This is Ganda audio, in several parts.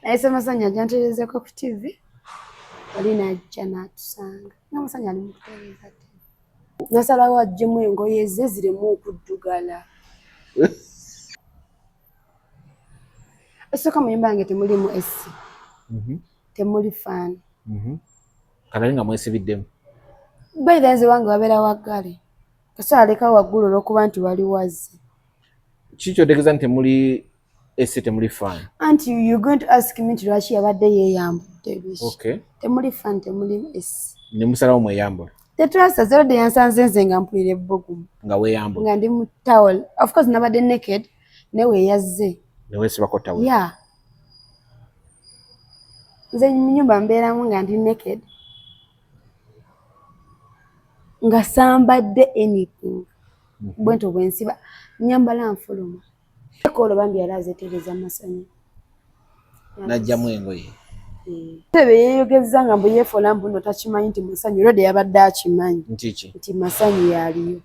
Naye Semasanyu ajja ntereezeko ku TV, oli n'ajja n'atusanga nga Masanyu ali mu kutereeza TV. Nasalawo aggyemu engoye ze zireme okuddugala. Esooka mu nyumba yange temulimu AC. Temuli fan. Kati nga mwesibiddemu. By the nze wange wabeera waggale. Kasobola alekawo waggulu olw'okuba nti wali wazze. Kiki kyotegeeza nti temuli AC, temuli fan? Anti you going to ask me nti lwaki yabadde yeeyambudde biki. Okay. Temuli fan, temuli AC. Ne musalawo mweyambula. Tetwasaze olwedde yansanze nze nga mpulira ebbugumu. Nga weeyambula. Nga ndi mu towel. Of course nabadde naked naye we yazze. Ne weesibako towel. Yeah. Nze mu nnyumba mbeeramu nga ndi naked. Nga sambadde anything. Bwentyo bwe nsiba nyambala nfuluma. Olwo bambi yali azeetereza Masanyu. N'aggyamu engoye. Tebe yeeyogezza nga mbu yeefola mbu nno takimanyi nti Masanyu olwedde yabadde akimanyi. Nti ki? Nti Masanyu yaliyo.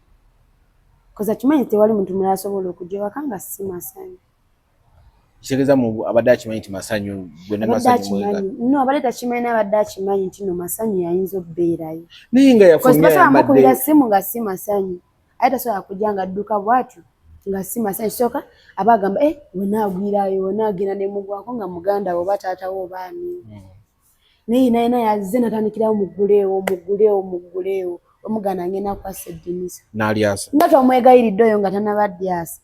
Koza akimanyi tewali muntu mulala asobola okujja ewaka nga si Masanyu. Kitegeeza mu abadde akimanyi nti Masanyu gwe ne Masanyu mwega. No, abadde takimanyi naye abadde akimanyi nti no Masanyu yayinza okubeerayo. Naye nga yafulumye ayambadde. Mukubira ssimu nga si Masanyu. Aye tasobola kujja nga adduka bw'atyo nga si Masanyu. Kisooka aba agamba eh wenaagwirayo wenaagenda ne mugwako nga muganda we oba taata we oba ani. Naye yena yena yazze natandikirawo mugguleewo mugguleewo mugguleewo omuganda ngenda kukwasa eddinisa. N'alyasa. Nga tomwegayiridde oyo nga tannaba dyasa.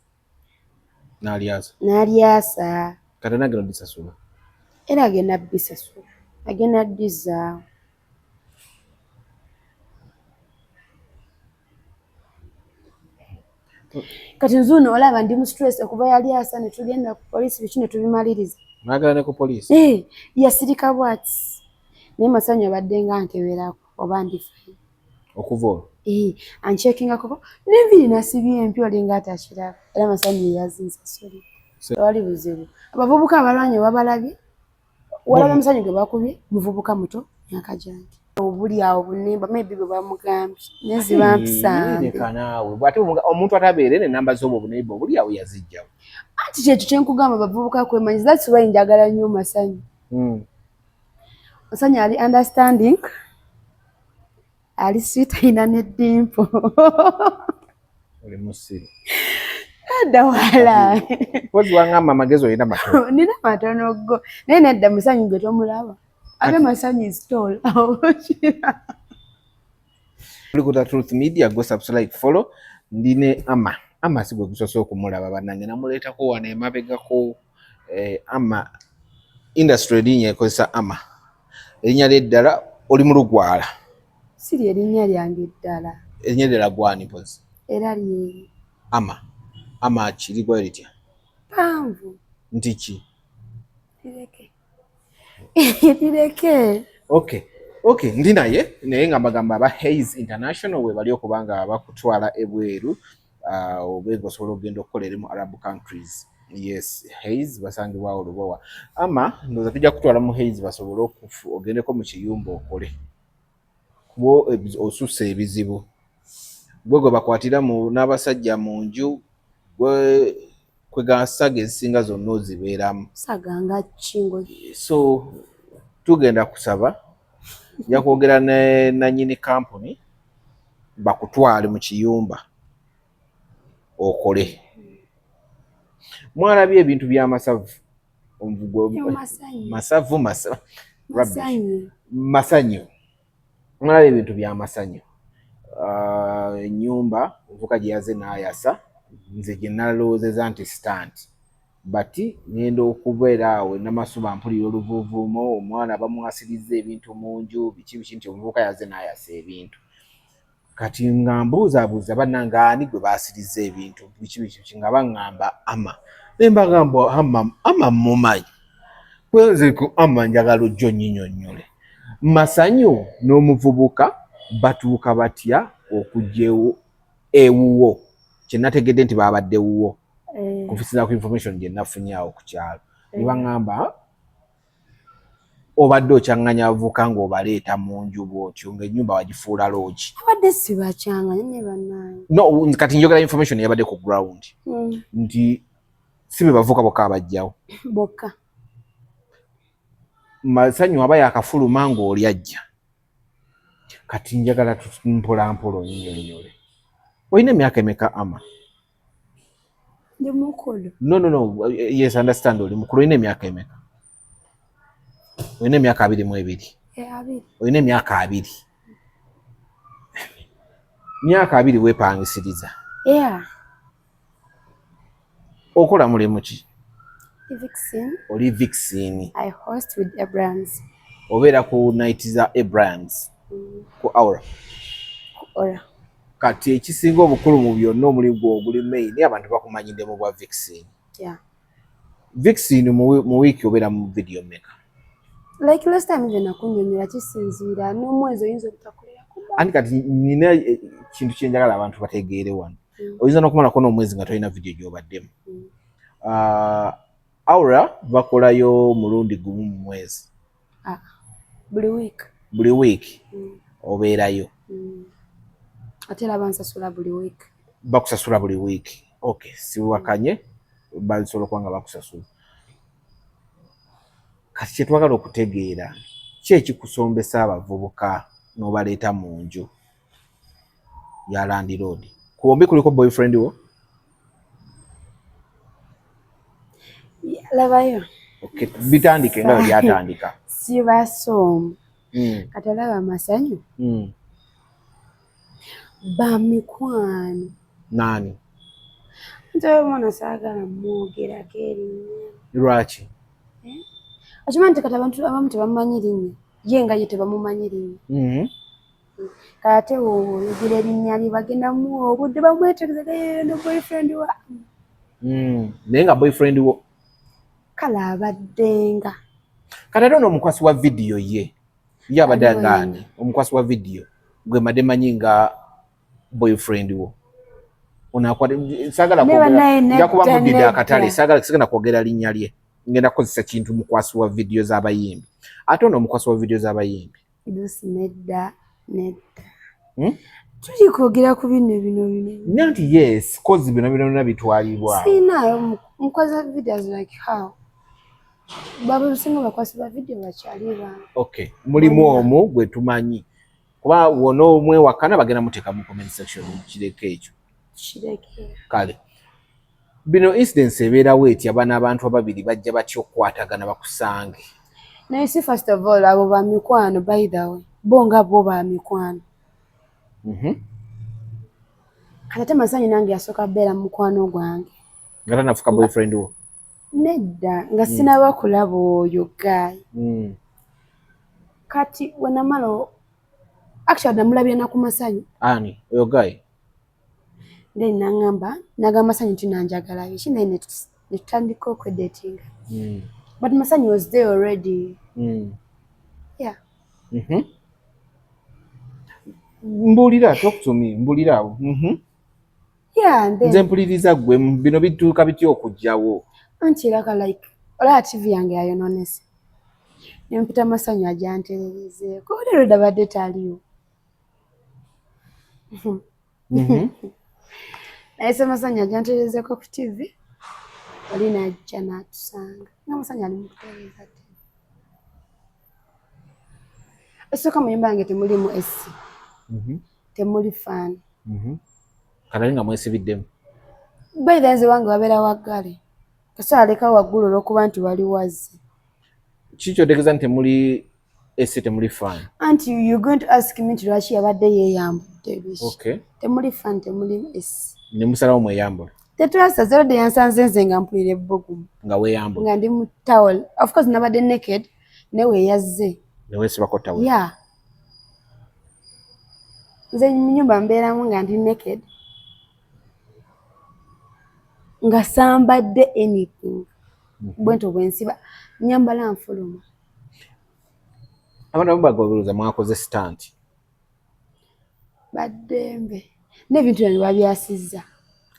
N'alyasa. N'alyasa. Kati anagenda odisasula. Era agenda bisasula. Agenda ddizaawo. Kati nzuuno olaba ndi mu stress okuva yali asa ne tugenda ku poliisi biki ne tubimaliriza. Mwagala ne ku poliisi? Eh, yasirika bw'ati. Naye Masanyu abadde nga nkeberako oba ndi fine. Okuva olwo? Eh, ancheckingako n'enviiri nasibye empya olinga atakiraba. Era Masanyu ye yazinsasulidde. Tewali buzibu. Abavubuka abalwanye wabalabye? Walaba Masanyu gwe bakubye muvubuka muto myaka gyange. Obuli awo bunemba maybe bwe bamugambye naye ziba mpisa mbi. Leka naawe bw'ate omuntu atabeere n'ennamba z'obwo obunemba obuli awo yazijjawo. Anti kyekyo kye nkugamba abavubuka kwemanyiza, that's why njagala nnyo Masanyu. Masanyu ali understanding, ali sweet, alina n'eddimpo. Oli musiru. Nedda wala. Mpozi wangamba amagezi olina matono. Nina matono go. Naye nedda Masanyu gwe tomulaba. Ate Masanyu is tall. Tuli ku The Truth Media, go subscribe, follow. Ndi ne Ama. Ama si gwe gusoose okumulaba bannange, namuleetako wano emabegako. Ama industry erinnya ekozesa Ama. Erinnya lye ddala oli mu lugwala. Si lye erinnya lyange ddala. Erinnya ddala gwani mpozi? Era lyeri. Ama. Ama kirigwayo litya? Mpanvu. Nti ki? Lireke. Lireke. Okay. Okay, ndi naye naye nga mbagamba aba Hays International we bali okuba nga bakutwala ebweru obe nga osobola okugenda okukola eri mu Arab countries. Yes, Hays basangibwawo Lubowa. Ama ndowooza tujja kutwala mu Hays basobole ogendeko mu kiyumba okole. Kuba osussa ebizibu. Gwe gwe bakwatira n'abasajja mu nju gwe kwegasaga ezisinga zonna ozibeeramu. Saga nga kingo. So tugenda kusaba nja kwogera ne nannyini kampuni bakutwale mu kiyumba okole. Mwalabye ebintu by'amasavu. Masavu masanyu. Mwalabye ebintu by'amasanyu. Ennyumba omuvubuka gye yaze n'ayasa nze gye nalowoozezza nti stunt. But ngenda okubeera awo Namasuba mpulira oluvuuvuumo omwana bamwasirizza ebintu mu nju biki biki nti omuvubuka yaze n'ayasa ebintu. Kati nga mbuuzaabuuza bannange ani gwe baasirizza ebintu biki biki biki nga baŋŋamba Ama. Ne mbagamba Ama, Ama mmumanyi. Kwenze ku Ama njagala ojje onnyinyonnyole. Masanyu n'omuvubuka batuuka batya okujja ewuwo? Kye nategedde nti baabadde wuwo. Kusinziira ku information gye nafunye awo ku kyalo. Ne baŋŋamba obadde okyaŋŋanya abavubuka ng'obaleeta mu nju bw'otyo ng'ennyumba wagifuula loogi. Abadde sibakyanganya ne bannange. No, kati njogera information eyabadde ku ground. Nti si be bavubuka bokka abajjawo. Bokka. Masanyu aba yakafuluma ng'oli ajja. Kati njagala mpola mpola onyinyonnyole. Olina emyaka emeka, Ama? Ndi mukulu. No, no, no, yes, understand, oli mukulu. Olina emyaka emeka? Olina emyaka 22? 20. Olina emyaka 20. Myaka 20 weepangisiriza? Yeah. Okola mulimu ki? Vixen. Oli vixen? I host with Abrams. Obeera ku night za Abrams? Ku Aura? Ku Aura. Kati ekisinga obukulu mu byonna, omulimu gwo oguli main, abantu bakumanyidde mu bwa vixen. Yeah. Vixen, mu wiiki obeera mu video meka? Like last time even nakunnyonnyola, kisinziira n'omwezi oyinza obutakolerako. Anti kati nina kintu kyenjagala abantu bategeere wano. Oyinza n'okumalako n'omwezi nga tolina video gy'obaddemu. Aura bakolayo mulundi gumu mu mwezi? Ah, buli week. Buli wiiki? Obeerayo? Ate era bansasula buli week. Bakusasula buli wiiki, okay, siwakanye, basobola okuba nga bakusasula. Kati kyetwagala okutegeera, ki ekikusombesa abavubuka n'obaleeta mu nju ya landlord? Ku bombi kuliko boyfriend wo? Labayo. Okay, bitandike nga bwe byatandika. Sibasooma. Kati olaba Amasanyu, bamikwano. Naani? Nti oyo omwana saagala mwogerako erinnya. Lwaki? Okimanyi nti kati abantu abamu tebamumanyi linnya, ye nga ye tebamumanyi linnya. Kati ate oyogera erinnya lye, bagenda muwa obudde bamwetegereze no boyfriend wa. Naye nga boyfriend wo? Kale abaddenga. Kati ate ono omukwasi wa vidiyo ye abadde Aliwo? Ngaani omukwasi wa vidiyo gwe mbadde manyi nga boyfriend wo? Ono akwata, saagala Ne kwogera, banaye nja kuba nedda, muddidde nedda. akatale. Saagala, sigenda kwogera linnya lye, ngenda kukozesa kintu mukwasi wa vidiyo z'abayimbi. Ate ono omukwasi wa vidiyo z'abayimbi? Lusi, nedda, nedda. Hmm? Tuli kwogera ku bino bino bino. Nti yes, 'cause bino bino byonna bitwalibwa. Siinaayo mukwasa videos. Like how baba bisinga bakwasi ba video bakyali bange. Okay, mulimu omu gwe tumanyi, kuba wona omwewakana bagenda muteeka mu comment section. Kireko ekyo. Kireke. Kale bino, incidents ebeerawo etya? Bano abantu ababiri bajja batya okukwatagana bakusange? Naye si, first of all, abo bamikwano, by the way, bo nga bo bamikwano. Kati ate Masanyu nange yasooka beera mukwano gwange. Nga tanafuka boyfriend wo? Nedda, nga sinaba kulaba oyo guy. Kati wenamala, actually namulabira na ku Masanyu. Ani oyo guy? Then nangamba, nagamba Masanyu nti nanjagala biki, naye netutandika okwedatinga. But Masanyu was there already. Yeah. Mbuulira, talk to me, mbuulira awo. Yeah, and Nze then mpuliriza ggwe. Bino bituuka bitya okugjawo? Anti eraka like olaba TV yange yayononese, nempita Masanyu ajantererezeeko, olero dabadde taliwo. Naye se Masanyu ajantererezeeko ku TV, oli najja n'atusanga nga Masanyu ali mu kutereeza TV. Esooka mu nyumba yange temulimu AC, temuli fan. Kati nga mwesibiddemu? By the nze wange wabeera waggale, kasobola aleka waggulu olw'okuba nti wali wazze. Kiki kyotegeeza nti temuli AC, temuli fan? Anti you going to ask me nti lwaki yabadde yeeyambudde biki. Okay. Temuli fan, temuli AC. Ne musalawo mweyambula? Tetwasaze, olwedde yansanze nze nga mpulira ebbugumu. Nga weeyambula? Nga ndi mu towel. Of course nabadde naked, naye weeyazze. Ne weesibako towel? Yeah, nze mu nyumba mbeeramu nga ndi naked, nga sambadde anything. Bwentyo bwensiba nyambala nfuluma. Abantu abamu bagobiriza mwakoze stunt. Baddembe n'ebintu byange babyasizza.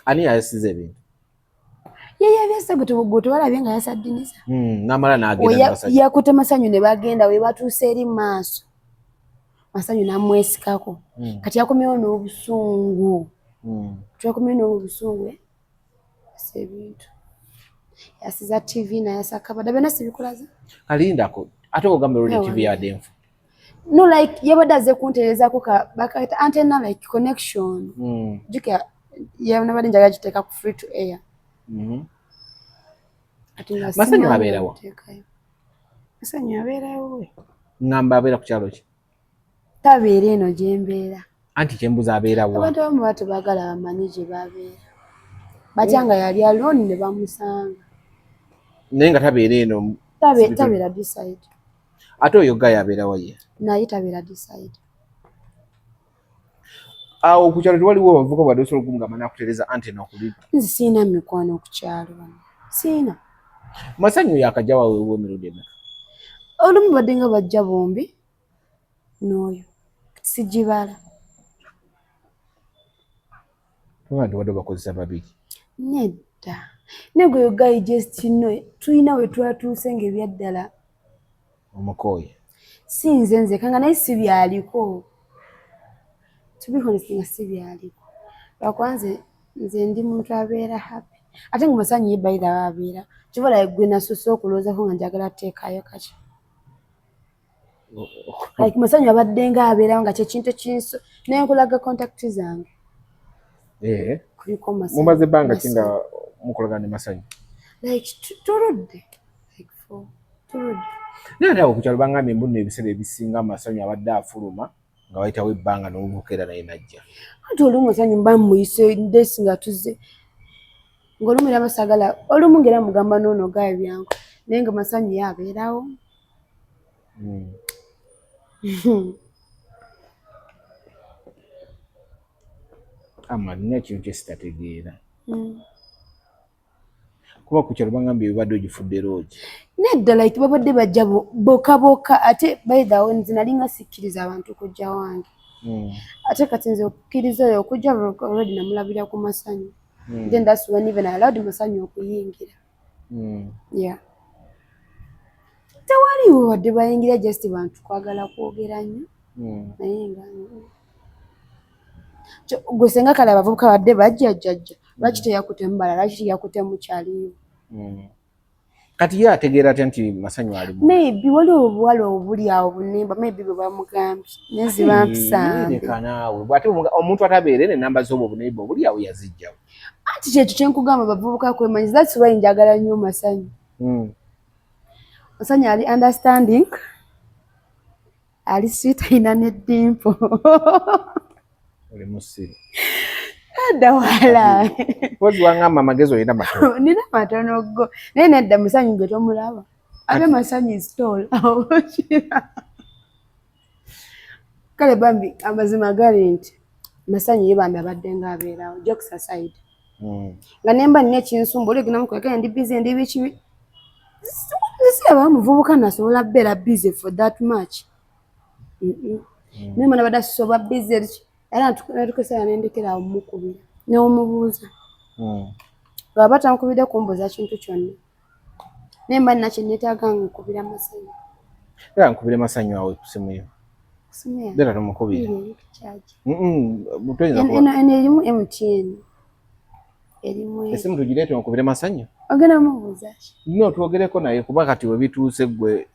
Ani yayasiza ebintu? Ye yabyasa. Gwe tewalabye nga yasa ddinisa? N'amala n'agenda n'abasajja. Yakutte Masanyu ne bagenda. We batuuse eri mu maaso, Masanyu n'amwesikako. Kati yakomyewo n'obusungu. Twakomyewo n'obusungu, eh? Yasa ebintu, yasiza TV, nayasa kabada, byonna sibikulaza. Kalindako. Ate ogamba olwo TV yadde nfu. No, like yabadde azze kunterezaako ka bakayita antenna, like connection. Jjukira nabadde njagala giteeka ku free to air. Ati nga Masanyu simanyi abeera wa? okuteekayo. Masanyu abeerawo we. Ngamba abeera ku kyalo ki? Tabeera eno gye mbeera. Anti kyembuza abeera wa? Abantu abamu baba tebaagala bamanyi gye babeera. Batya nga yali alone ne bamusanga. Naye nga tabeera eno. Tabeera this side. Ate oyo guy abeera wa ye? Naye tabeera this side. Awo ku kyalo tewaliwo abavubuka bwadde osobola okumugamba n'akutereeza antenna okuli? Nze sirina mikwano ku kyalo wano. Sirina. Masanyu yakajja waweebwa emirundi emeka? Olumu badde nga bajja bombi n'oyo. Sigibala. Tuba nti wadde obakozesa babiri. Nedda. Naye gwe guy just no tulina we twatuuse ng'ebyaddala. Omukooye. Si nze nzeka nga naye si byaliko. To be honest nga si byaliko. Lwakuba nze ndi muntu abeera happy. Ate nga Masanyu ye by the way abeera. Kyova olaba gwe nasusse okulowoozaako nga njagala kuteekayo kaki. Like Masanyu abadde nga abeerawo nga kyekintu ekinso naye nkulaga contact zange. Kuliko Masanyu. Mumaze ebbanga ki nga mukolagana ne Masanyu? Like tuludde. Like for tuludde. Naye ate awo ku kyalo bangambye mbu nno ebiseera ebisinga Masanyu abadde afuluma nga wayitawo ebbanga n'omuvubuka era naye n'ajja. Anti olumu Masanyu mba mmuyise ndesi nga tuzze. Ng'olumu era basaagala olumu ng'era mugamba n'ono guy byangu naye nga Masanyu ye abeerawo. Ama nina ekintu kye sitategeera. Kuba ku kyalo bangambye ebibadde ogifudde loogi. Nedda, like babadde bajja bokka bokka ate by the way nze nali nga sikkiriza abantu kujja wange. Ate kati nze okukkiriza oyo okujja already namulabira ku Masanyu. Then that's when even I allowed Masanyu okuyingira. Yeah. Tewaliwo wadde bayingira just bantu kwagala kwogera nnyo. Naye nga gwe senga kale abavubuka badde bajja jjajja lwaki teyakutte mubala, lwaki teyakutte mukyaliwo? Kati ye ategeera atya nti Masanyu alimu? Maybe waliwo obuwala obuli awo bunemba, maybe bwe bamugambye naye ziba mpisambi. Leka naawe, bw'ate omuntu atabeere n'ennamba z'obwo obunemba obuli awo yazijjawo. Anti kyekyo kye nkugamba, abavubuka kwemanyiza, that's why njagala nnyo Masanyu. Masanyu ali understanding, ali sweet, alina n'eddimpo. Oli musiru. Nedda wala. Kozi wangamba amagezi olina matono. Nina matono go. Naye nedda Masanyu gwe tomulaba. Ate Masanyu is tall. Kale bambi amazima gali nti Masanyu ye bambi abadde ng'abeerawo, jokes aside. Nga ne mba nina ekinsumba oli ogenda mukweka ndi busy ndi biki. Siraba muvubuka nasobola kubeera busy for that much. Naye mwana badde asusa busy era natukeseera ne ndekera awo mukubira n'omubuuza. Bw'aba tankubidde kumbuuza kintu kyonna. Naye mba nina kye neetaaga nkubira Masanyu. Era nkubire Masanyu awo ku simu yo. Ku simu yange. Leeta tumukubire. Eri ku charge. Toyinza kuba. Eno erimu MTN. Erimu Esimu tugireete onkubire Masanyu. Ogenda mubuuza ki? No, twogereko naye kuba kati we bituuse ggwe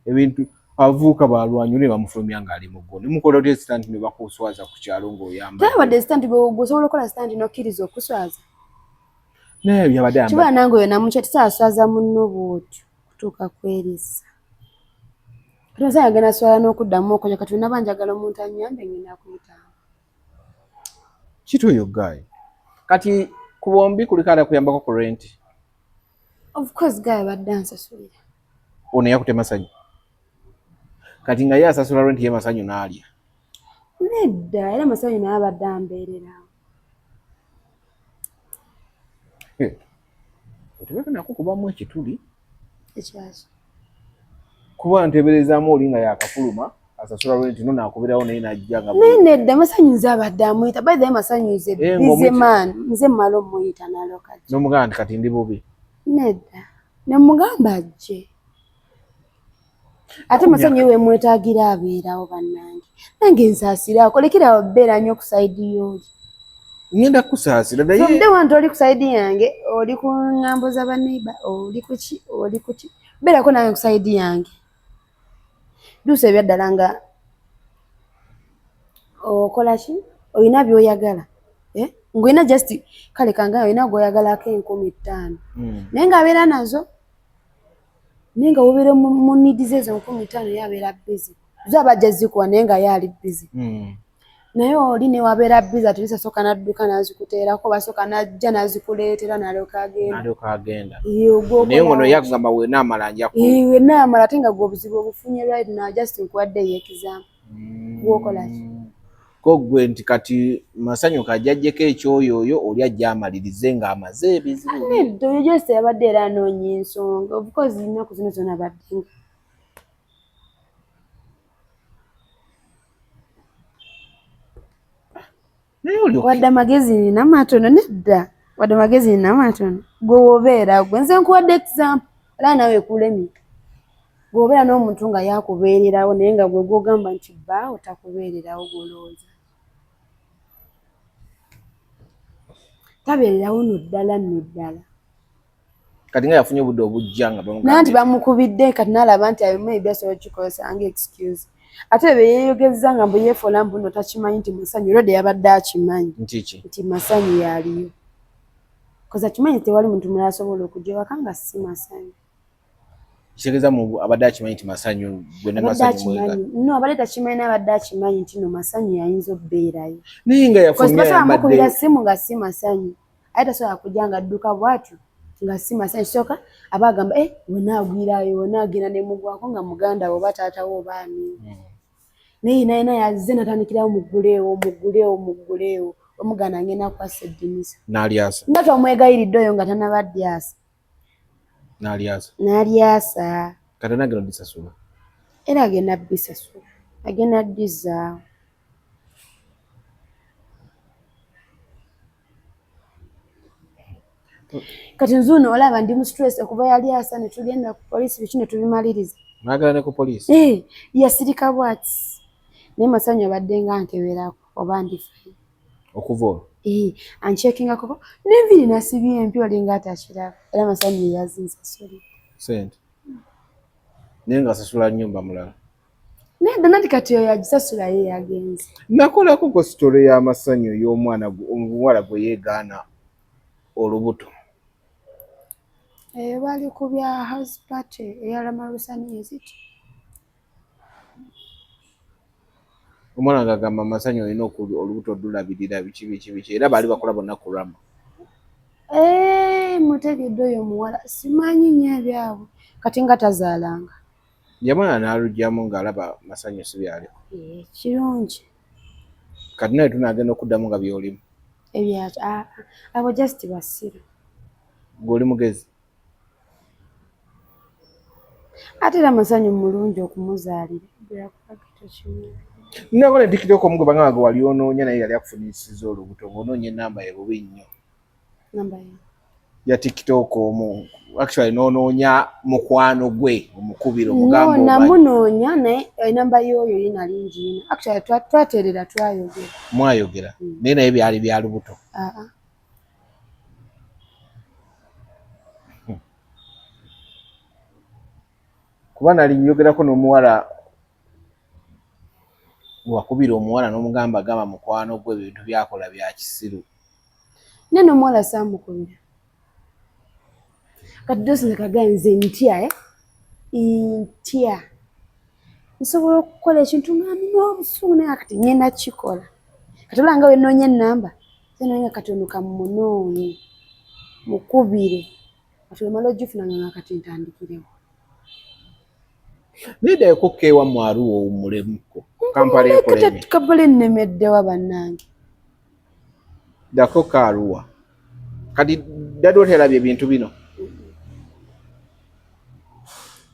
ebintu abavubuka balwanye ne bamufulumya ng'ali mu ggo. Ne mukola otya stunt ne bakuswaza ku kyalo ng'oyambadde? Teyabadde stunt, gwe osobola okukola stunt n'okkiriza okuswaza. Naye byabadde ayambadde. Kiba nange oyo namukya tisaaswaza munno bw'otyo kutuuka kwerisa. Kati Masanyu agenda swala n'okuddamu okonya kati naba njagala omuntu annyambe ngenda kuyitamu. Kiti oyo guy. Kati ku bombi kuliko atakuyambako ku rent? Of course guy abadde ansasulira. Ono yakutte Masanyu. Kati nga ye asasula rent ye Masanyu n'alya. Nedda, era Masanyu naye abadde ambeererawo. Otubeko nako kubamu ekituli. Ekyaki? Kuba nteberezaamu oli nga yakafuluma asasula rent no naakubirawo naye najja nga Naye nedda, Masanyu nze abadde amuyita. By the way Masanyu is a Eh, busy ng'omuyita- man. Nze mmala omuyita n'alyoka ajja. N'omugamba nti kati ndi bubi. Nedda. Ne mugamba ajje. Ate Masanyu we mwetaagira abeerawo bannange. Nange nsaasiraako lekera beera nnyo ku side y'oli. Ngenda kukusaasira naye From day one toli ku side yange, oli ku ŋŋambo za ba neighbor, oli ku ki, oli ku ki. Beerako nange ku side yange. Duusa ebyaddala nga okola ki, olina by'oyagala, eh? Ng'olina just kale kanga olina gw'oyagalako 5000, naye ng'abeera nazo, naye nga wobeera mu needs ezo 5000, ye abeera busy, zo aba ajja zikuwa, naye nga ye ali busy. Naye oli ne wabeera busy, at least asooka n'adduka n'azikuteerako, basooka n'ajja n'azikuleetera n'alyoka agenda. N'alyoka agenda. Ye, ogw'okola Naye ngono ki? Yakugamba wenaamala nja ku Eh, wenaamala, ate nga gwe obuzibu obufunye right now. Just nkuwadde example. Gw'okola ki? Ko gwe nti kati Masanyu kajjajjeko ekyoyoyo, oli ajja amalirize ng'amaze ebizibu. Nedda, oyo just yabadde era anoonya ensonga. Of course ennaku zino zonna abadde nga Naye oli wadde amagezi nina matono. Nedda, wadde amagezi nina matono. Gwe wobeera gwe, nze nkuwadde example, era nawe ekulemye. Gweobeera n'omuntu nga yakubeererawo, naye nga gwe gwogamba nti bbaawo takubeererawo, gwolowooza tabeererawo nno ddala nno ddala. Kati nga yafunye obudde obujja nga Naye nti bamukubidde, kati n'alaba nti ayo maybe asobola okukikozesa nga excuse. Ate bye yeeyogeza nga mbu yeefola mbu nno takimanyi nti Masanyu olwedde yabadde akimanyi. Nti ki? Nti Masanyu yaliyo, koza akimanyi tewali muntu mulala asobola okujja ewaka nga si Masanyu. Kitegeeza mu abadde akimanyi nti Masanyu gwe ne Abadde Masanyu mwega akimanyi. No, abadde takimanyi, naye abadde akimanyi nti no Masanyu yayinza okubeerayo. Naye nga Kozi yafulumya basobola yambadde mukubira simu nga si Masanyu, aye tasobola kujja nga adduka bw'atyo nga si Masanyu. Kisooka aba agamba, eh, wenaagwirayo, wenaagenda nemugwako nga muganda we oba taata we oba ani. Naye yena yena yazze natandikirawo mugguleewo, mugguleewo, mugguleewo, omuganda ngenda kukwasa eddinisa. N'alyasa. Nga twamwegayiridde oyo nga tanaba dyasa. N'alyasa. N'alyasa. Kati anagenda odisasula? Era agenda bisasula, agenda ddizaawo. Kati nzuuno olaba ndi mu stress okuva yali asa ne tugenda ku poliisi, biki ne tubimaliriza. Mwagala ne ku poliisi? Eh, yasirika bwati, naye Masanyu abadde nga nkeberako oba ndi fine. Okuva olwo? Eh, ancheckingako n'enviiri nasibye empya, olinga atakiraba, era Masanyu ye yazinsasulidde. Sente naye ng'asasula nyumba mulala? Nedda, nati kati oyo agisasula ye yagenze. Nakolako ko story y'amasanyu y'omwana omuwala gwe yeegaana olubuto. Eyo bali ku bya house party eya Ramarusani eziti. Omwana ng'agamba Masanyu olina olubuto olulabirira, biki biki biki, era baali bakola bonna ku Rama. Eh, mutegedde oyo omuwala simanyi nnyo ebyabwe, kati nga tazaalanga. Yamala n'alugyamu ng'alaba Masanyu si byaliko. Eh, kirungi. Kati naye tunaagenda okuddamu nga by'olimu. Ebyaki? Ah, ah, abo just basiru. Gwe oli mugezi. Ate era Masanyu mulungi okumuzaalira tokimanyi. Nakola TikTok omu gwe bagamba gwe wali onoonya, naye yali akufunisiza olubuto ng'onoonya enamba ye bubi nnyo. Namba ye? Ya TikTok omu, actually n'onoonya mukwano gwe omukubira omugamba No, omanyi. Namunoonya, naye enamba y'oyo ye nali ngiina. Actually twateerera, twayogera. Mwayogera, naye naye byali bya lubuto? Ah, ah. Kuba nali njogerako n'omuwala wakubira omuwala n'omugamba gamba mukwano gwe ebintu byakola bya kisiru. Naye n'omuwala saamukubira. Kati dosinze kagaa nze ntya, eh? Ntya nsobola okukola ekintu nga nina obusungu, naye kati ngenda kukikola. Kati olaba nga wenoonya enamba naye nga kati ono kamunoonye mukubire, kati wemala ogifunanga nga kati ntandikirewo. Naye ddayoko keewa mwaruwa owummulemuko, Kampala ekuleme. Kampala ennemeddewa bannange. Ddako kaaruwa. Kati daddy oterabye ebintu bino?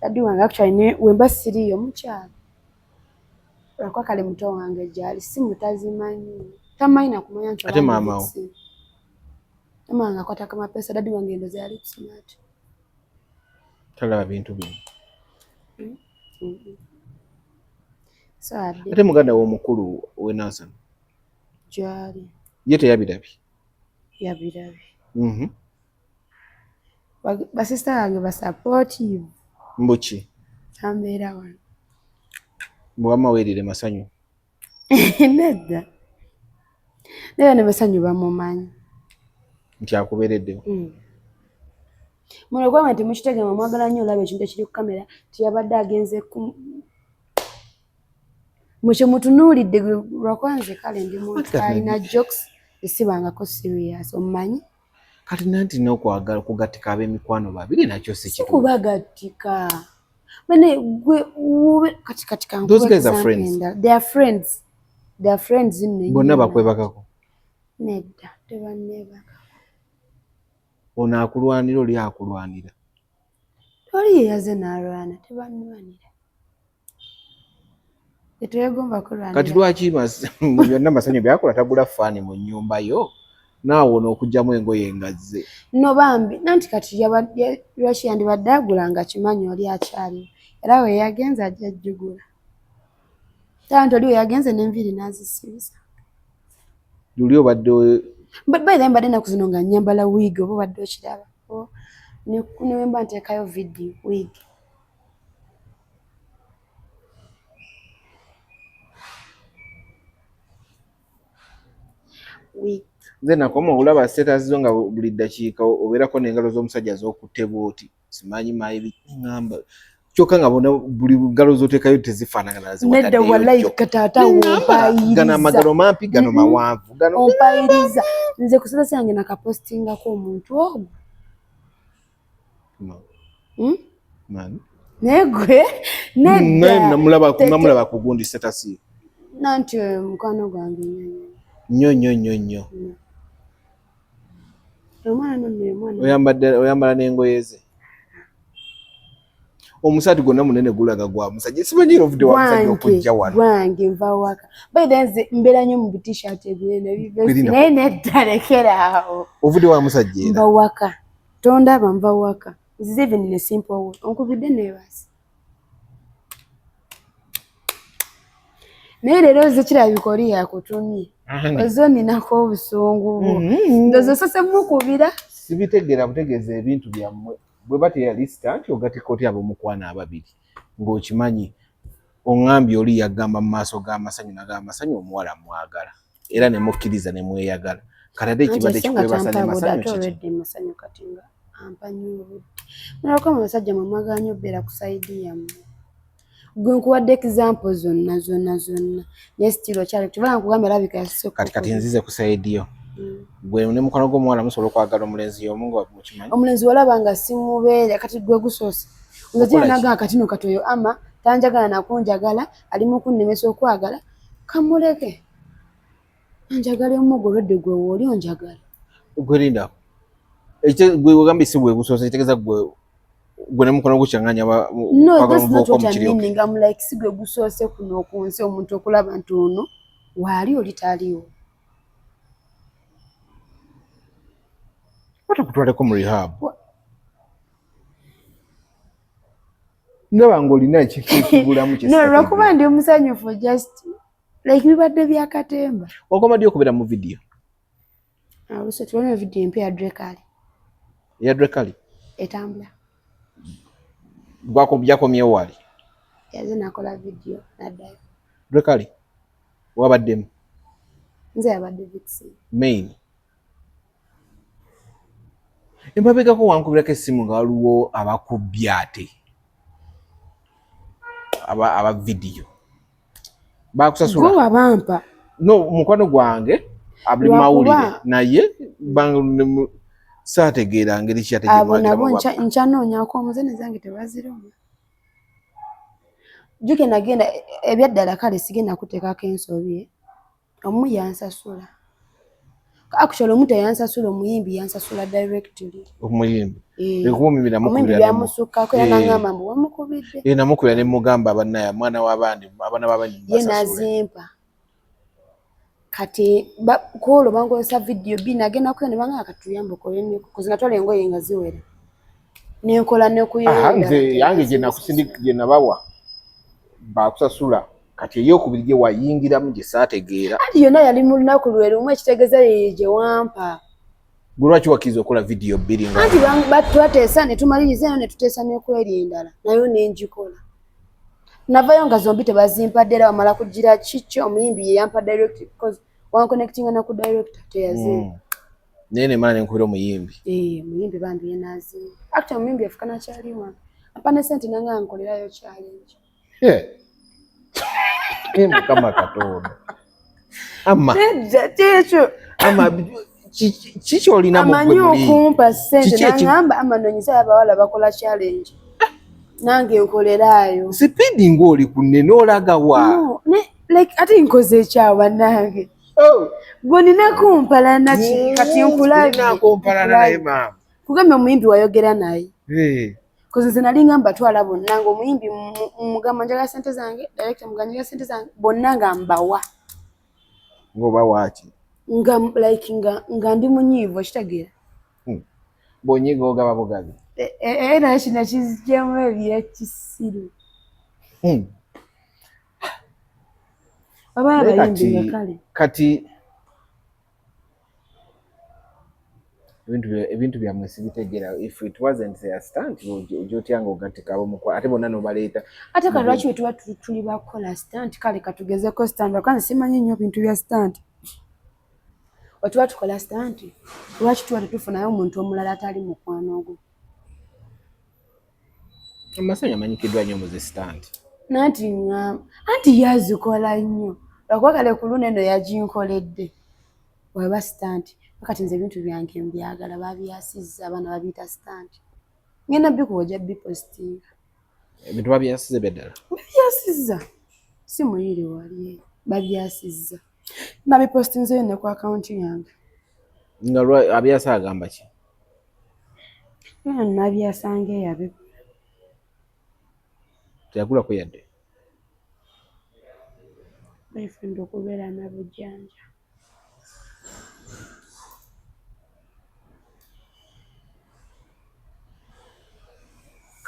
Daddy wange actually ne wemba siriiyo mukyalo, lwakuba kale muto wange gyali simu tazimanyi, tamanyi nakumanya nti Ate maama wo? Maama wange akwata kamapesa. Daddy wange endoza yali kusoma ati. Talaba bintu bino? Mm. So adde. Ate muganda we omukulu wenansana? Gyali. Ye teyabirabye? Yabirabye. Basista bange basupportive. Mbuki? Ambeera wano. Bwewamma weerire masanyu. Nedda, naye ne masanyu bamumanyi nti akubeereddewo. Muno gwanga nti mukitegema, mwagala nnyo olaba ekintu ekiri ku kamera, tiyabadde agenze ku mukye mutunuulidde lwakwanze. Kale ndi muntu alina jokes, esibangako serious, omumanyi. Kati nanti n'okwagala okugattika ab'emikwano babiri nakyo si kituufu. Sikubagattika bane gwe wube kati kati Those guys are friends. They are friends, they are friends nno. Bonna bakwebakako? Nedda, tebanneebaka. Ono akulwanira, oli akulwanira. Oli ye yaze n'alwana, tebannwanira, tetwegomba kulwanira. Kati lwaki mu byonna masanyu byakola tagula faani mu nnyumba yo, naawe ono okugyamu engoye ngazze? No bambi, nanti kati lwaki yandibadde agula nga kimanyi oli akyaliwo, era we yagenze ajja ajjugula nti oli we yagenze n'enviiri n'azisibiza. Luli obadde By the way, mbadde ennaku zino nga nnyambala wig, oba obadde okiraba ne wemba nteekayo video, wig. Wig. Nze nakoma okulaba status zo nga buli ddakiika obeerako n'engalo z'omusajja z'okutte bw'oti, simanyi mayibi ŋŋamba, kyokka nga bona buli ngalo z'oteekayo tezifaanagana. Nedda, wallahi kataata. Gano amagalo mampi, gano mawanvu, gano Ompayiriza. Nze ku status yange nakapostingako omuntu ogwo. No. Hmm? Man. Naye gwe nedda. Namulaba ku gundi status ye. Nanti oyo mukwano gwange nnyo. Nnyo nnyo nnyo nnyo. Nnyo. Omwana nno oyo mwana. Oyambadde, oyambala n'engoye ze, omusaati gwonna munene gulaga gwa musajja, simanyi era ovudde wa musajja Gwange, okujja wano. Gwange, nva waka. By the way, nze mbeera nnyo mu t-shirt ebinene bivesi. Birinda. Naye nedda, lekera awo. Ovudde wa musajja era Nva waka, tondaba, nva waka. Nzize even in a simple way, onkubidde neebase, naye leero nze kirabika oli yakutumye, oze oninako obusungu bwo. Ndowooza osose mukubira. Sibitegeera butegeeza ebintu byammwe bwe bateyalisita nti ogatika otya ab'omukwano ababiri ng'okimanyi oŋŋambye oli yagamba mu maaso g'amasanyu n'ag'amasanyu omuwala mwagala era ne mukkiriza ne mweyagala, kati ate ekibadde kikwebasa ne masanyu Ate kiki? Olwedde masanyu kati nga ampa nnyo obudde. Mulabako mu basajja mwe mwagala nnyo obbeera ku side yammwe. Gwe nkuwadde example zonna zonna zonna, naye still okyali tubala nkugambye alabika yasooka. Kati nzize ku side yo. Gwe ne mukwano gw'omuwala musobola okwagala omulenzi y'omu nga mukimanyi? Omulenzi walaba nga simubeera, kati gwe gusoose nze. Okola ki? Naga kati no kati oyo ama tanjagala nakunjagala, ali mu kunnemesa okwagala, kamuleke anjagala omugo. Olwedde gwe wooli onjagala. Gwe linda. Gwe wegambye si bwe gusoose, kitegeeza gwe ne mukwano gwo kyaŋŋanya. No, that's not what I'm meaning. I'm like, si gwe gusoose kuno ku nsi omuntu okulaba nti ono waali oli taliiwo. Batakutwaleko mu rehab? Ndaba ng'olina ekintu ekibulamu. No, lwakuba ndi omusanyufu, just like bibadde byakatemba. Wakoma ddi okubeera mu vidiyo? Oluusi tulina vidiyo empya ya Drekali. Eya Drekali? Etambula. Byakomyewo wali? Yaze nakola vidiyo naddayo. Drekali wabaddemu? Nze yabadde vixen. Main emabegako wankubirako essimu nga waliwo abakubbi ate aba vidiyo bakusasula. Gwe wabampa. No, mukwano gwange abuli mawulire naye saategeera ngeri ki ate. Abo nabo nkyanoonyako omuze nezange tebaziroma. Jjuke nagenda ebyaddala, kale sigenda kuteekako ensobi. Omu yansasula, actually omu teyansasula, omuyimbi yansasula directly. Omuyimbi? Eh. Ekuba omuyimbi Omuyimbi namukubira byamusukkako era Eh. nangamba mbu wamukubidde. Eh, namukubira ne mugamba bannaye mwana w'abandi, abaana b'abandi Ye basasule. nazimpa. Kati kwolwo bankozesa vidiyo bi nagenda kuyo ne bangamba kati tuyambe okole, kozi natwala engoye nga ziwera nenkola. Aha, nze yange gye nakusindika gye nabawa bakusasula, kati eyokubiri gye wayingiramu gye saategeera. Anti yonna yali mu lunaku lwe lumu, ekitegeeza yeye gye wampa. Gwe lwaki wakkiriza okukola vidiyo bbiri nga Anti twateesa ne tumaliriza eno ne tuteesa n'okweri endala nayo nengikola. Navayo nga zombi tebazimpadde, era wamala kugira kiki omuyimbi ye yampa direct because wanconnectinga na ku director teyazimpa. Naye nemala nenkubira omuyimbi. Eh, omuyimbi bambi ye n'azimpa. Actually omuyimbi yafuka nakyali wange, ampa ne sente nanga nkolerayo challenge. Mukama Katonda, ama Nedda, kyekyo. Ama kiki olina mu amanyi gwe muli? Okumpa sente. Kiki Nangamba amanonyeza abawala bakola challenge, nange nkoleraayo. Speed ng'oli ku nnene, olaga wa? No, ne like ate nkoze ekyawo bannange. Oh. Gwe nina kumpalana ki kati? Nkulabye. Nkulabye naye maama. Kugambye omuyimbi wayogera naye. Eh. Koze nze nali nga mbatwala bonna, nga omuyimbi mugamba njagala sente zange, director mugamba njagala sente zange, bonna nga mbawa. Ng'oba waaki? Nga like nga ndi munyiivu, okitegeera? Bw'onyiiga ogaba bugabi. Era kino kizijjamu ebyekisiru. Oba Naye abayimbi kati nga kale. Kati ebintu byammwe sibitegeera. If it wasn't a stunt, ojja otya nga ogattika ab'omukwano ate bonna n'obaleeta? Ate kale lwaki bwe tuba tuli bakukola stunt, kale katugezeko stunt, lwakuba nze simanyi nnyo bintu bya stunt. Bwe tuba tukola stunt, lwaki tuba tetufunayo omuntu omulala atali mukwano gwo? Amasanyu amanyikiddwa nnyo mu zi stunt. Nanti ŋŋamba anti yazikola nnyo, lwakuba kale ku luno eno yaginkoledde weba stunt. Kati nze ebintu byange mbyagala babyasizza, abaana babiyita stunt, ngenda bikuwa, ojja bipositinga. Ebintu babyasize byaddala? Babyasizza, si muyiri wali eyo, babyasizza, nabipositinzeyo ne ku akawunti yange. Nga abyasa agamba ki? Nabyasanga eyabigula. Teyagulako yadde? Boyfriend okubeera nabujjanja.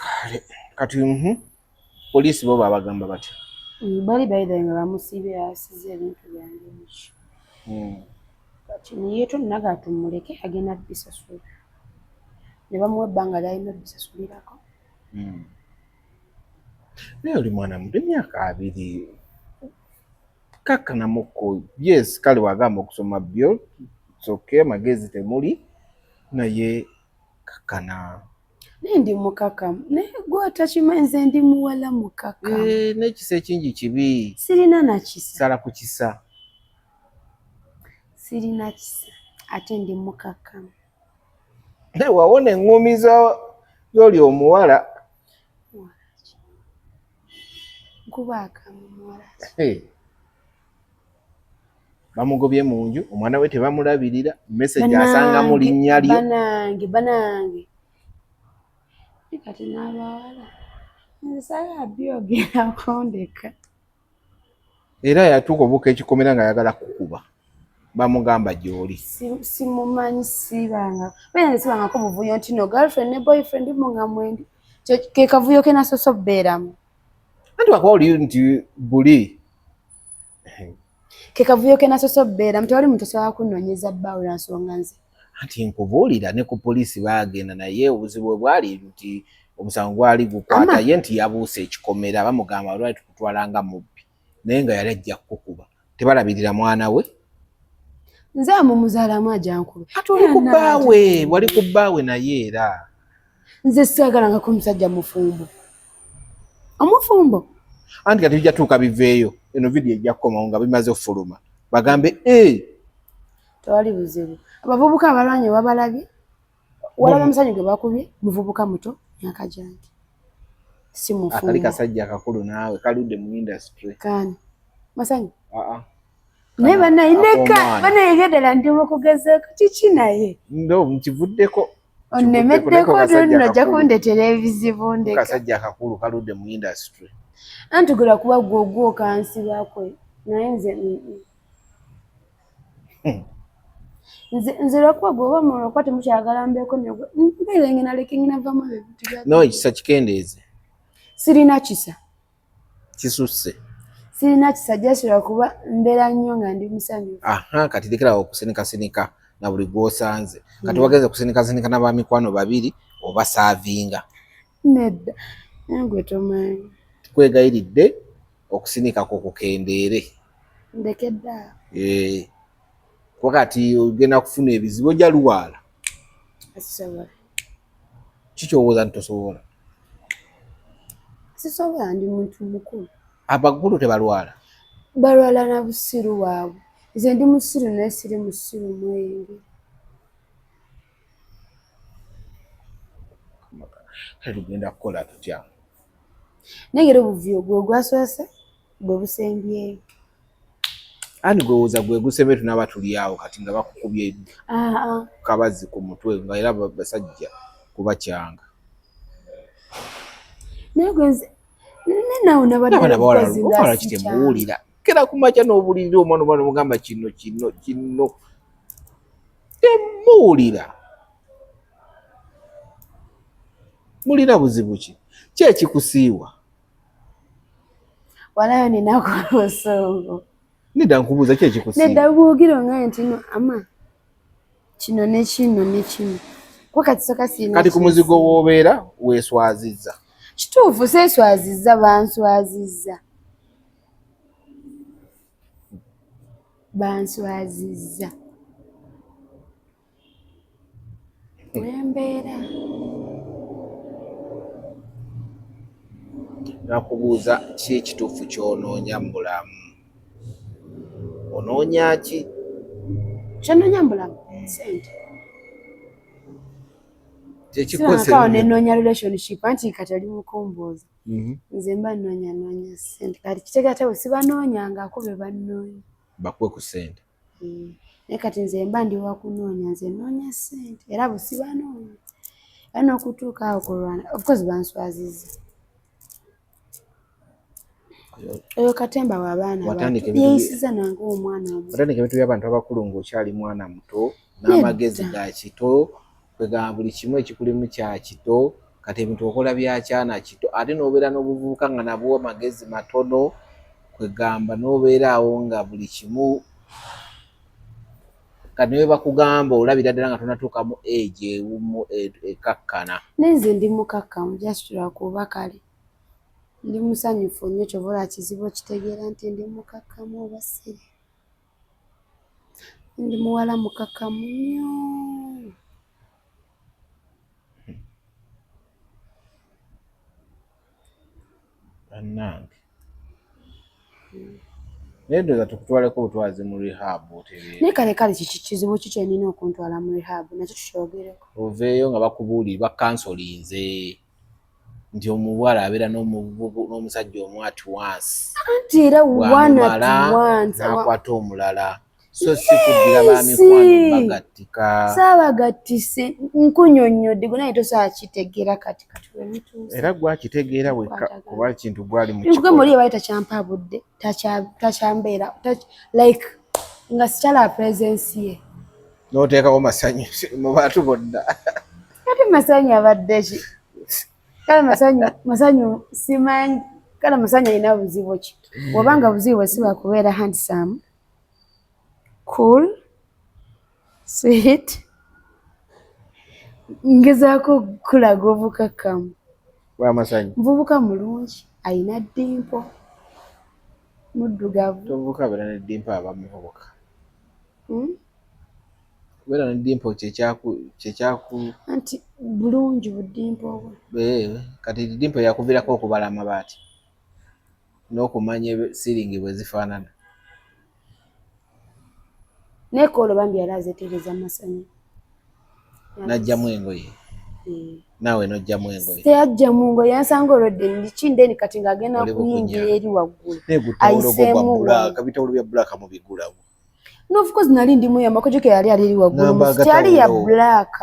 Kale kati poliisi bo babagamba batya? Bali baithawe nga bamusibye, yasize ebintu byange biki. Kati niyeetonda tumuleke agenda bisasula, ne bamuwa ebbanga lyalina obisasulirako. Naye oli mwana muto, emyaka 20, kakkanamukko. Yes, kale wagamba okusoma byo soke amagezi temuli, naye kakkana. Naye ndi mukakamu, naye gwe otakimanyi, nze ndi muwala mukakamu. Eh, n'ekisa ekingi kibi. Sirina nakisa. Sala ku kisa. Sirina kisa, ate ndi mukakamu. Naye wawona eŋŋumi z'oli omuwala. Muwala ki? Nkuba akamu, muwala ki? Hey. Bamugobye mu nju, omwana we tebamulabirira, message asangamu linnya lyo. Banange, banange, naye kati n'abawala nze saagala byogerako, ndeka. Era yatuuka obuuka ekikomera nga ayagala kukuba, bamugamba gy'oli. Simumanyi, sibanga beera nze sibangako buvuyo nti no girlfriend ne boyfriend mu nga mwendi. Ke kavuyo ke nasoose okubeeramu. Anti wakuba oli nti buli Ke kavuyo ke nasoose okubeeramu, tewali muntu asobola kunnoonyeza bbaawe lwa nsonga nze. Anti nkubuulira, ne ku poliisi baagenda, naye obuzibu bwe bwali nti omusango gwali gukwata Ama. ye nti yabuuse ekikomera, bamugamba lwali tukutwala nga mubbi, naye nga yali ajja kukukuba, tebalabirira mwana we. Nze amumuzaalamu ajankube. Ate oli ku bbaawe, wali ku bbaawe, naye era Nze saagalangako omusajja mufumbo, omufumbo. Anti kati bijja tuuka biveeyo, eno vidiyo ejja kukomawo nga bimaze okufuluma, bagambe ee. Tewali buzibu, abavubuka abalwanye wabalabye, walaba omusajja gwe bakubye, muvubuka muto, myaka gyange, si Akali mufumbo. Kasajja akakulu naawe kaludde mu industry. Kani masanyu? Aa. Naye banaye ndeka. Ak'omwana. Banaye ebyaddala ndi mu kugezaako kiki naye. Ndo nkivuddeko. Onnemeddeko nno, ojja kundetera ebizibu, ndeka. Kasajja akakulu kaludde mu industry. Anti gula kuba gwe ogwokansibakwe, naye nze Nze lwakuba gwe oba mulwakuba temukyagala mbeeko negwe mbeera ngenda leke ngenda vamu ebyo ebintu bya No, ekisa kikendeeze. Sirina kisa. Kisusse. Sirina kisa, just lwakuba mbeera nnyo nga ndi musanyufu. Aha, kati lekerawo okusinikasinika na buli gwosanze. Kati wagenze kusinikasinika n'abamikwano babiri oba saavinga. Nedda, naye gwe tomanyi. Kwegayiridde okusinikako kukendeere. Ndekedde awo. Eh. Kuba kati ogenda kufuna ebizibu, ojja luwaala. Sisobola. Kikyowooza nti tosobola? Sisobola, ndi muntu mukulu. Abakulu tebalwala? Balwala na busiru bwabwe. Nze ndi musiru naye siri musiru mwenge. Kale tugenda kukola tutya? Naye era obuvuyo gwe gwasoose gwe busembyeyo. Ani gwewooza gwe gusembe? Tunaaba tuli awo kati nga bakukubye kabazi ku mutwe, nga era basajja kubakyanga. Naye gwe nawe nabadde Abaana bawala mukozi nga bawala si kitemuwulira. Kera kumakya n'obulirira omwana, omwana omugamba kino kino kino, temuwulira. Mulina buzibu ki? Ki ekikusiiwa? Walayo ninaku olusongo. Nedda, nkubuuza, ki ekikusiiwa? Nedda, bwogera ongaye nti no ama kino ne kino ne kino, kuba kati soka siina. Kati ku muzigo w'obeera weeswazizza. Kituufu, seeswazizza, banswazizza, banswazizza wembeera. Nakubuuza, ki ekituufu ky'onoonya mu bulamu? Onoonya ki? Kyenoonya mu bulamu, sente. Kyekikoze. Sirakawo nenoonya relationship, anti kati oli mukumbuuza. Nze mba noonya noonya sente. Kati kitegeera bwe sibanoonyangako be bannoonya. Bakuwe ku ssente. Naye kati nze mba ndi wakunoonya, nze noonya ssente, era bwe sibanoonya era n'okutuuka awo kulwana, of course banswazizza. Oyo katemba w'abaana Watandika abato ebintu yeeyisiza nange omwana omuto. Watandika ebintu by'abantu abakulu ng'okyali mwana muto n'amagezi Nedda. ga kito, kwegamba buli kimu ekikulimu kya kito. Kati ebintu okola bya kyana kito, ate n'obeera n'obuvubuka nga nabwo amagezi matono, kwegamba n'obeera awo nga buli kimu kati ne bakugamba olabira ddala nga tonatuuka mu age ewumu ekakkana. Naye nze ndi mukakkamu, just lwakuba kale ndi musanyufu nnyo, kyova olaba kizibu okitegeera nti ndi mukakkamu oba siri. Ndi muwala mukakkamu nnyo. Bannange, naye ndowooza tukutwaleko obutwazi mu rehab otereere. Naye kale kale kiki kizibu ki kyenina okuntwala mu rehab? Nakyo tukyogereko. Oveeyo nga bakubuulire, bakansolinze nti omuwala abeera n'omusajja omu at once. Anti era one at Bwamumala once. n'akwata omulala, so si kuddira ba mikwano bagattika. Saabagattise, nkunyonnyodde gwe, naye tosobola kitegeera kati kati webituuse. Era gwakitegeera wekka. Kwatagana. Kuba kintu gwali mu Nkugamba oli kikola. yabadde takyampa budde, takyambeera like nga sikyala presence ye. N'oteekawo masanyu mu bantu bonna. Kati masanyu abadde ki? Kale masanyu, masanyu simanyi, kale masanyu alina buzibu ki? Bw'obanga buzibu bwe si bwakubeera handsome, cool, sweet, ngezaako kulaga obukakkamu. Bwamasanyu. Muvubuka mulungi, alina dimple, muddugavu. Tomuvubuka abeera ne dimple aba muvubuka? Hmm? Kubeera ne dimple kyekyaku Anti bulungi bu dimple bwe. Eh, kati dimple yakuviirako okubala amabaati n'okumanya siringi bwe zifaanana. Naye koolo bambi yali azeetereza masanyu. N'aggyamu engoye? Eh. Naawe n'oggyamu engoye? Teyajjamu ngoye, yansanga olwedde ndiki ndeni kati ng'agenda Oli bukunya. kuyingira eri waggulu. Naye gutawulo gwo gwa Ayiseemu black, wano. bitawulo bya black mubigulawo. No, of course nali ndi muyamba ko, jukira yali ali eri waggulu. Namba Teyali ya agatawulo. black.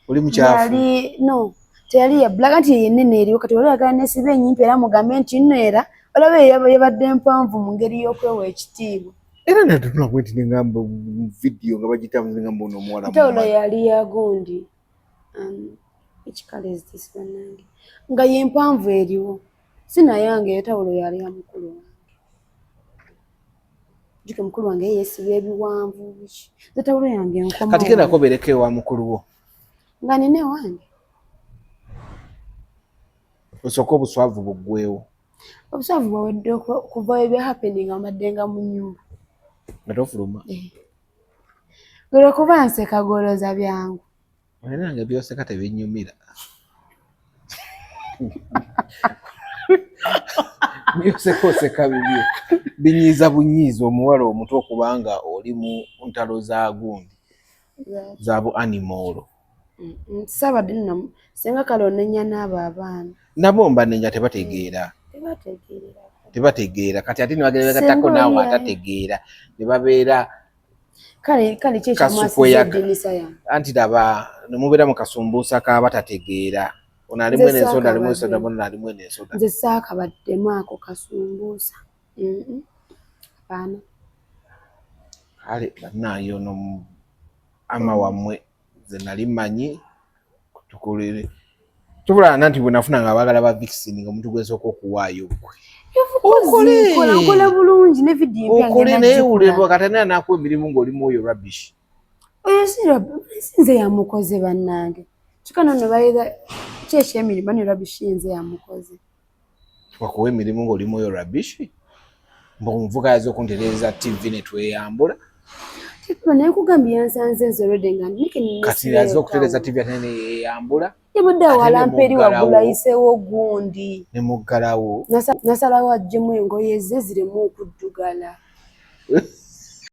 Oli mukyafu. Yali no, teyali ya black, anti ye nene eriwo. Kati wali oyagala nesiba enyimpi era mugambe nti nno era olaba yabadde mpanvu mu ngeri y'okwewa ekitiibwa. Era natunula bwe nti nengamba mu vidiyo nga bagitamu, nengamba ono omuwala Ntawulo mumanyi. yali ya gundi. Which color is this bannange? Nga ye mpanvu eriwo. Si nayange, etawulo yali ya mukulu wange. Jjuke mukulu wange ye yeesiba ebiwanvu biki. Nze tawulo yange nkoma Kati genda wano. kobereko ewa mukulu wo. Nga nina ewange. Osooke obuswavu buggweewo. Obuswavu bwawedde kuva ebya happening mbadde nga mu nnyumba. Nga tofuluma. Eh. Olwokuba nseka goloza byangu. Era nange byoseka tebinnyumira. Byoseka oseka bibyo. Binyiiza bunyiiza omuwala omuto okubanga oli mu ntalo za gundi za bu animal. Saabadde nno singa kale onenya n'abo abaana. Nabo mbanenya tebategeera. Tebategeera. Tebategeera kati ate ne bagenda begattako naawe atategeera ne babeera kale kale ki ekyamwasiza eddinisa yange. Anti laba ne mubeera mu kasumbuusa k'abatategeera. Ono alimu eno ensonda alimu ensonda ono alimu eno ensonda. Nze saakabaddemu ako kasumbuusa. Abaana. Kale bannange ono ama wammwe nze nali mmanyi tukolere tubulana nti bwenafuna nga abagala ba vixen nga omuntu gwensooka okuwaayo gwe okola bulungi ne vidiyo okole naye wulirwa kati ani anakuwa emirimu ng'oli mwoyo rubbish. Oyo si nze yamukoze bannange kyokka nono bayiga ki ekyemirimu bani rubbish nze yamukoze. Wakuwa emirimu ng'oli mwoyo rubbish mbu omuvuka yaza okuntereeza tv ne tweyambula. Naye nkugambye yansanze nze already nga kati yaza okutereeza tv ate ne yeyambula. Yabadde awalampa eri waggulu ayiseewo gundi ne muggalawo. Nasalawo aggyemu engoye ze zireme okuddugala.